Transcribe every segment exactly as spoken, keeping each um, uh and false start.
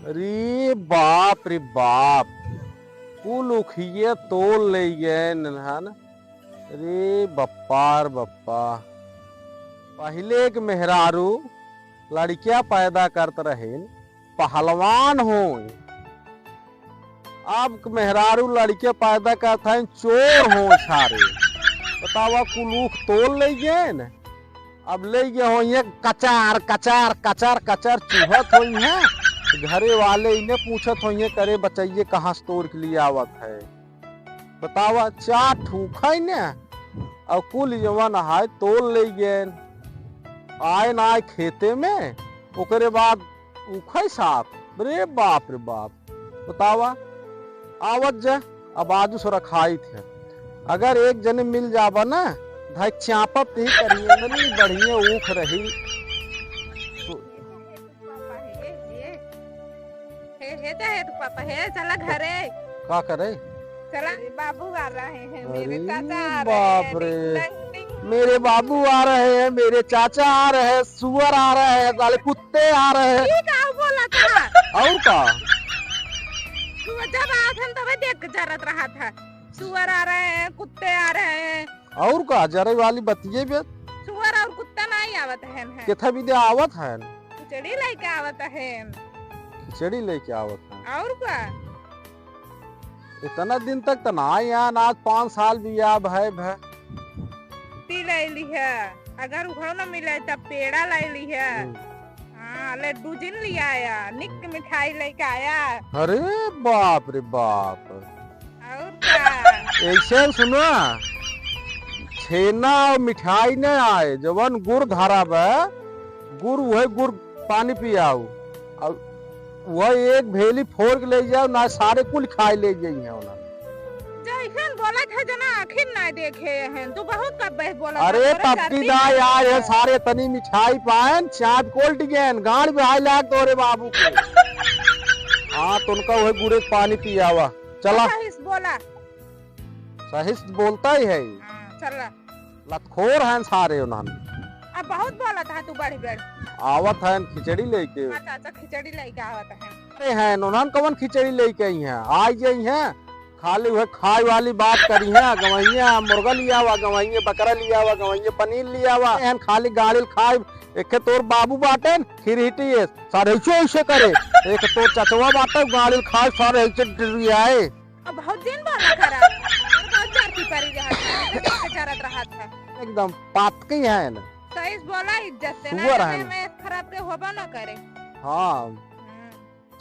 अरे बाप रे बाप, कुल उखिये तोल ले गए नन्हन। अरे बप्पा रे बप्पा, पहिले के मेहरारू लड़किया पैदा करत रहेन, पहलवान होए। अब के मेहरारू लड़के पैदा करत हैं, चोर होए सारे। बतावा, कुल ऊख तोल ले गए न। अब ले गए होइहें कचार, कचार, कचार, कचार चुहत होइहें। घरे वाले इन्हें पूछत होइहें, "करे बचइये, कहाँ से तोड़ के लिए आवत है?" बतावा, चार ठूक है न, और कुल जवन है तोल ले गए। आए ना आए खेते में, ओकरे बाद उखई साफ। अरे बाप रे बाप, बतावा, आवत जा, अब आजू से रखाइत है। अगर एक जने मिल जाबा ना, धाई चापत ही करिए, इतनी बढ़िया ऊख रही। पापा, हे, हे, हे, हे, जा, हे, तू पापा, हे, चला घरे। का करे? चला, मेरे बाबू आ रहे हैं, मेरे अरे चाचा आ रहे बाप हैं, रे। टिंग, टिंग, टिंग। मेरे बाबू आ रहे हैं, मेरे चाचा आ रहे हैं, सुअर आ रहे हैं, साले कुत्ते आ रहे हैं। ई का बोला था? और का? तू जब आवत हन तबे देख के जरत रहा था। सुअर आ रहे हैं, कुत्ते आ रहे हैं। और का, जरे वाली बतिये बे। सुअर और कुत्ता नहीं आवत हन, हैं। केथा बिदे आवत हन। खिचड़ी लेके आवत हन। खिचड़ी लेके आवत हन। और का? इतना दिन तक त ना आए, आज पाँच साल बियाह भय भय। पी ले ली है, अगर उघाव न मिले तब पेड़ा ले ली है। हम्म। हाँ, लड्डू जिन ले आया, निक मिठाई लेके आया। अरे बाप रे बाप। और का? ऐसे सुनो, छेना और मिठाई न आए, जवन गुड़ धरा बा, गुड़ वही गुड़ पानी पियाऊ। और वह एक भेली फोड़ के ले जाओ ना, सारे कुल खाए ले जाइए उन्हें। जैसन बोलत है जना आखिर ना देखे हैं, तू बहुत कब्बे बोलत है, अरे तोरे पप्पी गर्मी ना ना यार, ये है। सारे तनी मिठाई पाएन, चाँद कोल्ट गएन, गाड़ बिहाई लाग तोरे बाबू के। हाँ, तो उनका वही गुड़े के पानी पियावा। चला। सही से बोला। सही से बोलता ही है। हाँ, चला। लतखोर हैं सारे उन्हन। अब बहुत बोलत है तू बढ़ बढ़। आवत हैं खिचड़ी लेके। अच्छा, अच्छा, खिचड़ी लेके आवत हैं। अरे हैं, उन्हन कवन खिचड़ी लेके आई हैं? आई जाई हैं, खाली वह खाए वाली बात करी हैं, गवैया मुर्गा लियावा, गवैया बकरा लियावा, गवैया पनीर लियावा। हैं खाली गाड़िल खाए, एक तोर बाबू बाटेन, खिरहिटी है, सारे ऐसे ऐसे करे। एक तोर चचवा बाटे, गाड़िल खाए, सारे ऐसे डिरियाए। अब बहुत दिन बोला करा। और बहुत जरती परी रहत है, इतने से जरत रहत है। एकदम पातकी है ना। सही से बोला, इज्जत से ना सुअर है देखे ना। में खराब के होबा ना करे। हाँ। हम्म।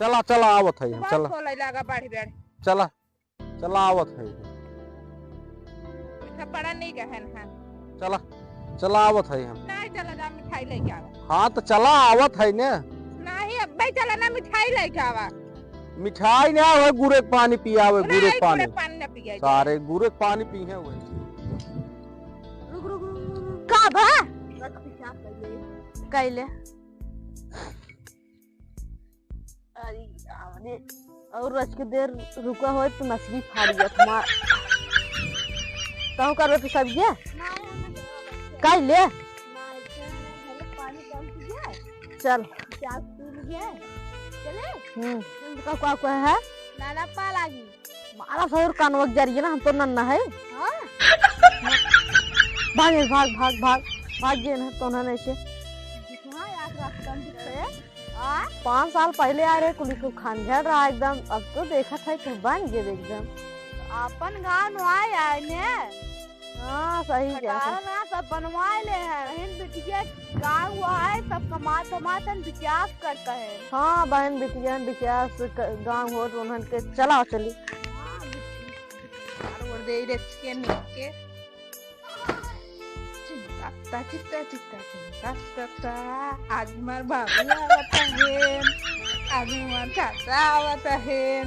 चला, चला, आवत है हम, बहुत चला। बोले लागा बढ़ बढ़। चला, चला, आवत है। थप्पड़ा नहीं कहन है। चला। चला आवत है हम। नहीं, चला जा, मिठाई लेके आवा। हाँ, तो चला आवत है ने। नहीं, अब्बे चला ना, मिठाई लेके आवा। मिठाई ना, वह गुड़े के पानी पियावे, नहीं, गुड़े के पानी। गुड़े के पानी ना पियाई। सारे गुड़े के पानी पीहे हुए। रुक, रुक, रुक, रुक, रुक। का बा? रख, पेशाब कर ले। कैले। अरे, अरे, और रच के देर रुका होए तो नसरी फाड़ गया तुम्हार। कहूँ करबे तू सब ये? काई ले? चल। हम्म। का, का, का है? मारा ससुर कानवा के जरिए ना, हम तो नन्ना है। हाँ? भाग, भाग, भाग, भाग, भाग गए ना, तो ना ऐसे। हाँ, यार, रास्ता में दिखे। आ? पाँच साल पहले आ रहे, कुली को खानझड़ रहा एकदम, अब तो देखत है कि बन गए एकदम। अपन गाँव में आए, आए ने। हाँ, सही कहा। बताओ ना, सब बनवाए ले हैं। हिन बिटिया गाँव हुआ है, सब कमात, कमात हन, विकास करता है। हाँ, बहन बिटिया, विकास क-, गाँव हो, तो उन्हन के चलाओ, चली। हाँ, बिटिया। और दे रे चिकन के। चिंता, चिंता, चिंता, चिंता, चिंता। आज हमार बाबू आवत है, आज हमार चाचा आवत है।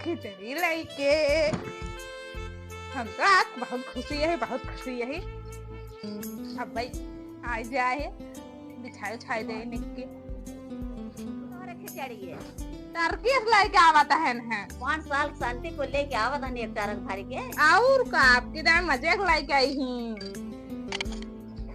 खिचड़ी लइके। हम तो आज बहुत खुशी है, बहुत खुशी है। अब भाई आ जाए, मिठाई उठाई दे निक्के। तोहरे खिचड़ी है। नरगिस लइके आवत हन हैं। पाँच साल शांति को लेके आवत हन एक टरक भर के। और का, आपकी दाई मजे के लइके आई ही।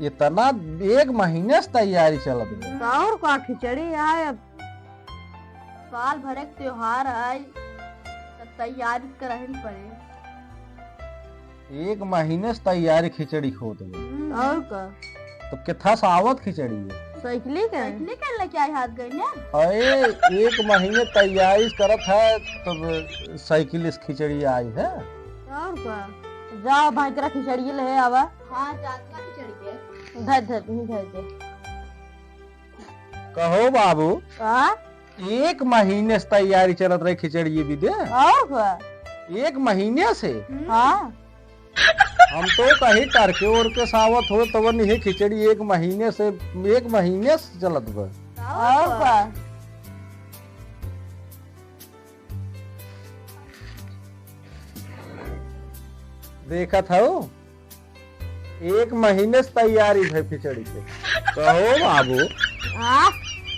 इतना एक महीने से तैयारी चलत बा। और का, खिचड़ी आए, अब साल भर एक त्योहार आए, त तैयारी करहिन पड़े। एक महीने से तैयारी खिचड़ी होत बा। हम्म। और का? तो केथा से आवत खिचड़ी है? साइकिल के? साइकिल के लेके आई हाथ गई ने। अरे, एक महीने तैयारी करत है, तब साइकिल से खिचड़ी आई है। और का? जाओ भाई, तेरा खिचड़ी ले आवा। हाँ, जात ना खिचड़ी के। धर, धर, नहीं धर दे। कहो बाबू। का? एक महीने से तैयारी चलत रही खिचड़ी ये भी दे। और का? एक महीने से? हम्म। हाँ। हम तो कहीं टरके ओरके सावत हो, तब नहीं खिचड़ी एक महीने से, एक महीने से चलत बा। और का? देखत हऊ, एक महीने से तैयारी भई खिचड़ी के। कहो बाबू, आ?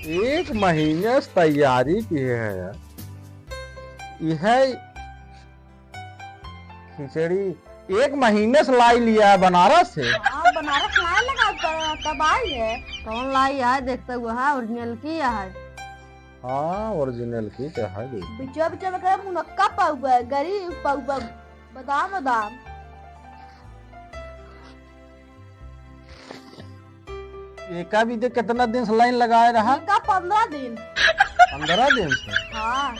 एक महीने से तैयारी की है यार। यह खिचड़ी एक महीने से लाई लिया है बनारस से। हाँ, बनारस लाए लगा, त-, तब आई है। कौन लाई है? देखते हुआ है, ओरिजिनल की है। हाँ, ओरिजिनल की तो है जी। बिचवा बिचवा में करे मुनक्का पाउबा, गरी पाउबा, बादाम, बादाम। एका भी दे, कितना दिन से लाइन लगाए रहा? एका पन्द्रह दिन। पन्द्रह दिन से? हाँ।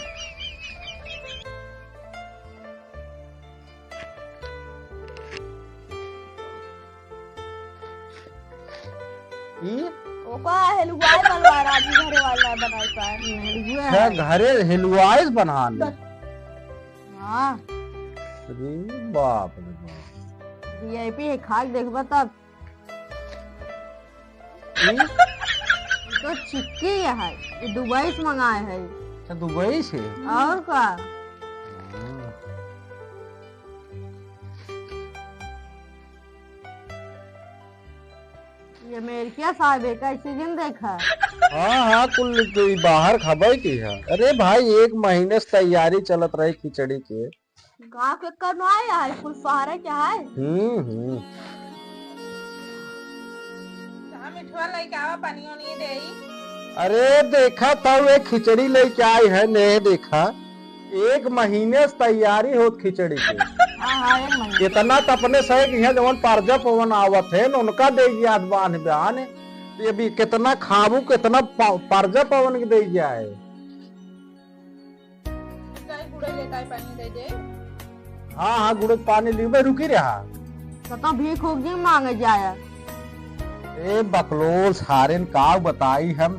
ई? ओका हलुआए बनवा रहा जी, घरे वाला बनाए का। हलुआ अच्छा, है। घरे हलुआए बनाने। हाँ। अरे बाप रे बाप। वीआईपी है, खा के देखबा तब। ई? ई तो चिक्की है, ये दुबई से मंगाए है। अच्छा, दुबई से? और का? हाँ। ये अमेरिका साहब है, कैसे दिन देखा? हाँ, हाँ, कुल तो ई बाहर खबै की है। अरे भाई, एक महीने से तैयारी चलत रही खिचड़ी के। गाँव के कनवाए है, कुल शहरे के है। हम्म, हम्म। कहाँ मिठवा लइके आवा, पानी ओनी देई। अरे देखा था, वे खिचड़ी लइके आई है, ने देखा, एक महीने से तैयारी होत खिचड़ी के। हाँ, हाँ, एक महीने। इतना त अपने सहे कि यहाँ जवन परजा पवन आवत है न, उनका दे गया बांध बयान। ये भी कितना खाबू, कितना प-, परजा पवन के दे गया है। जाई गुड़े लेके आई, पानी दे दे। हाँ, हाँ, गुड़े पानी ली, मैं रुकी रहा। तो, तो भीख उख जी मांगे जाया। ए बकलोल सारेन, का बताई हम,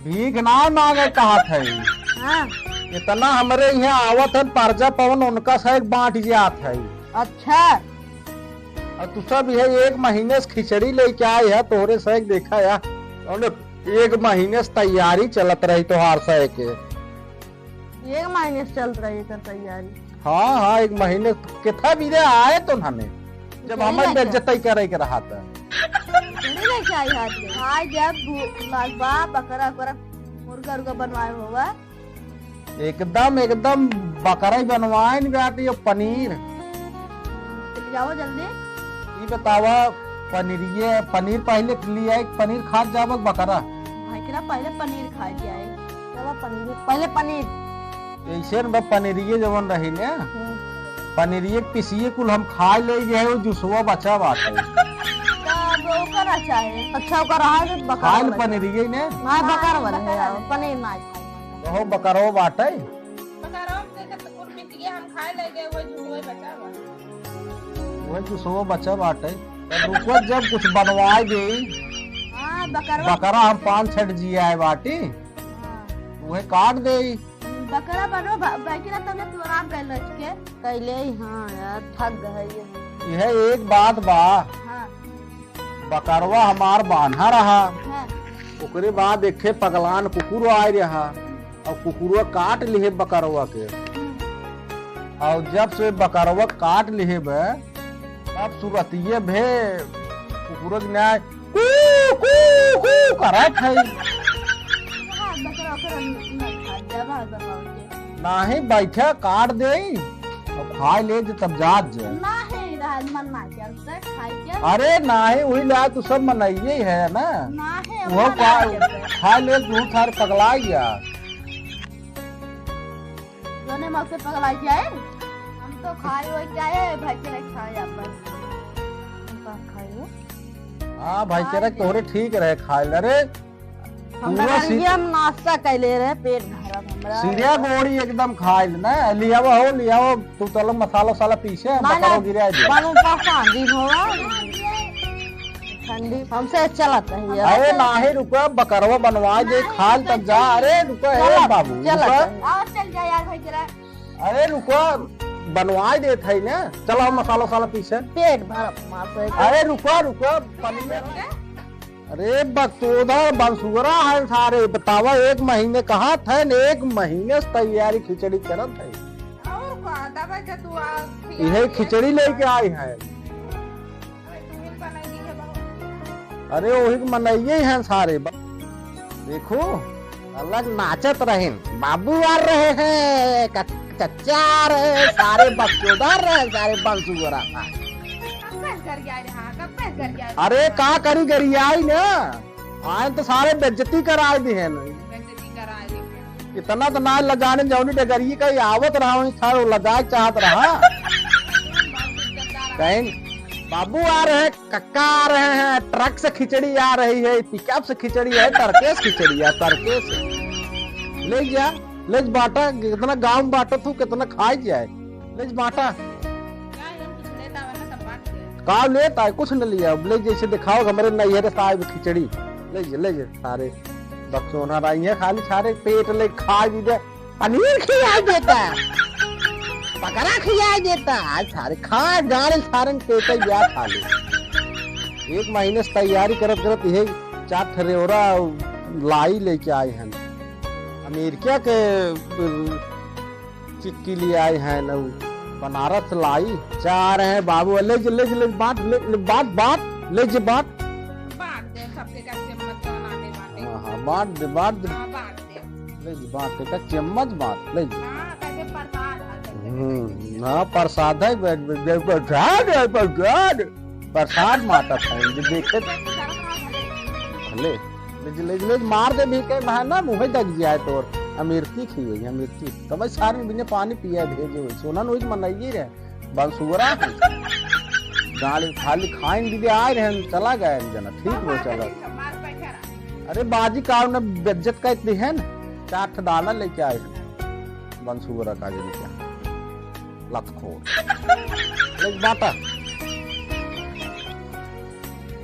भीख ना मांगे कहत है। हाँ। इतना हमरे यहाँ आवत है, परजा पवन उनका सहे बांट जात है। अच्छा। और तू सब यह एक महीने से खिचड़ी लेके आए है, तोहरे सहे देखा है, और एक महीने से तैयारी चलत रही तोहार सहे के। एक महीने से चलत रही एकर तैयारी। हाँ, हाँ, एक महीने केथा बीरे आए तो नाने, जब खिचड़ी हमार लेके। बेइज्जती करे के रहा था। खिचड़ी लेके आई हाथ में। आज जब भू-, लगवा बकरा, बकरा, मुर्गा, उर्गा बनवाए होगा। एकदम, एकदम बकरा ही बनवाए न बेटी, ये पनीर। तो ले जाओ जल्दी। ई बतावा, पनीरिये, पनीर पहले ले आए, पनीर खात जाबक बकरा? भाई के ना पहले पनीर खा के आए। चलो पनीर, पहले पनीर। ऐसे न बा पनीरिये जवन रही ने, हम्म। पनीरिये के पिसिये कुल हम खाए ले गए, वो जुसवा बचा बाटे। तब ओकर चाहे। अच्छा, ओकर रहा जो बकरा खाए ले वाला। पनीरिये ने। ना, बकर वाला है, बकर यार, वाला। पनीर ना खाए। कहो बकरो बाटे। बकरो के तो कुल पिसिये हम खाए ले गए, वो जुसवा बचा बा। वही जुसवा बचा बाटे। तब रुको, जब कुछ बनवाए दे। हाँ, बकरवा। बकरा हम पाँच छठ जियाए बाटी। हाँ। वही काट दे। बकरा बनो, ब-, बैठे ना, तब तू आराम कर लो इसके। कैले ही, हाँ यार, थक गए ये। यह एक बात बा। हाँ। बकरवा हमार बान्हा रहा। हाँ। ओकरे बाद एक ठे पगलान कुकुर आए रहा। और कुकुरवा काट लिहे बकरवा के। हम्म। और जब से बकरवा काट लिहे बे, तब सुरतिये भे कुकुरवा के न्याय कू, कू, कू करत है। हाँ, बकरा ओकरा न-, न खा जावा बकरा के। नाही, बैठे काट दे और खाए ले जे तब जात जे। नाही, रहा आज मन ना किया, उसे खाई क्या? अरे नाही, वही ला तू सब मनइये है ना। ना है, वो वो का ना किया। खा ले, तू थार पगला गया। जोने मौके पगला गया है। हम तो खाए हुए क्या है, भाई के रख खाए आप बस। हम तो खाए हो। हाँ, भाई के रख तोहरे ठीक रहे खाए ले। अरे, हमरा पूरा सी- घरिया में नाश्ता कैले रहे, पेट भरल हमरा। सिरिया गोड़ी एकदम खाइल ना, लियावा हो, लियावा, तू चलो मसाला वसाला पीसे, नहीं, बकरो नहीं, गिरा दे। बनू परेशान दिन होला। ठंडी हमसे चलत है ये। अरे नाही रुका, बकरवा बनवा दे, खाइल तब जा। अरे रुका, ए चलत, बाबू, चलत रुका। है। और चल जा यार भाई जरा। अरे रुका, बनवा देत है ना, चलो मसाला वसाला पीसे। पेट भरल मार से। अरे रुका, रुका, पनीर। अरे बकचोदा बंसुअरा है सारे, बतावा एक महीने कहा था न, एक महीने से तैयारी खिचड़ी करत है। और का, तब जब तू आ, इहे खिचड़ी लेके आई है। अरे तू ही बनाई है बहुत। अरे वही के मनइये हैं सारे। ब-, देखो, अलग नाचत रहेन, बाबू आ रहे हैं, क-, चच्चा आ रहे हैं, सारे बकचोदा रहे हैं, सारे बंसुअरा। कब पैस कर गया रे, हाँ, कब पैस कर गया रे? अरे का करी, गरियाई ना, आए तो सारे बेइज्जती कराए दिहे ना। बेइज्जती कराए दिहे। इतना तो ना लजाने, जौनी डगरिये का ही आवत रहा, वहीं था, वो लजाए चाहत रहा। कहीं बाबू आ रहे हैं, कक्का आ रहे हैं, ट्रक से खिचड़ी आ रही है, पिकअप से खिचड़ी है, ट्रके से खिचड़ी है, ट्रके से। ले जा, ले जा बांटा, कितना गाँव में बांटो तू, कितना खाए जाए, ले जा बांटा। का लेता है, कुछ न लिया, ले जैसे दिखाओ हमरे नैहर से आए खिचड़ी, ले जा, ले जा, सारे बकचोदा रही है, खाली सारे पेट ले खा भी दे। पनीर खियाई देता, बकरा खियाई देता, आज सारे खा गाड़े सारन पेटे गया खा ले। एक महीने से तैयारी करत करत यही चार ठरेवरा लाई लेके आए हैं। अमेरिका के, अ, चिक्की ले आए हैं न, बनारस लाई। चार हैं बाबू, ले जे, ले जे, ले जे, बांट, ले, ले, बांट, बांट, ले जे, बांट। बांट दे सबके, का चम्मच वाला है बाटे। हाँ, हाँ, बांट दे, बांट दे। हाँ, बांट दे। ले जी, बांट के का चम्मच बांट, ले जी। हाँ, कैसे प्रसाद है, कैसे, हम्म, कैसे, कैसे। हाँ, प्रसाद है, ब-, ब-, ब-, प्रसाद है, प्रसाद। प्रसाद बांटत है, जे देखे। कैसे शर्म ना भले। भले। ले जी, ले जी, ले जी, मार दे भी के, मैं ना मुँहे दग जाए तोर। अमेरिकी खी हुई, अमेरिकी। तब सारे बिना पानी पिया भेजे हुए। सोना नोई मनइये रहे। बंसुअरा है। गाड़ी खाली खाइन दीदी आए रहे, चला गए जना, ठीक हो चला। अरे बाजी का उन्हें बेइज्जत का इतनी है ना, चार ठे दाना लेके आए हैं। बंसुअरा का जन क्या? लतखोर। ले बाटा।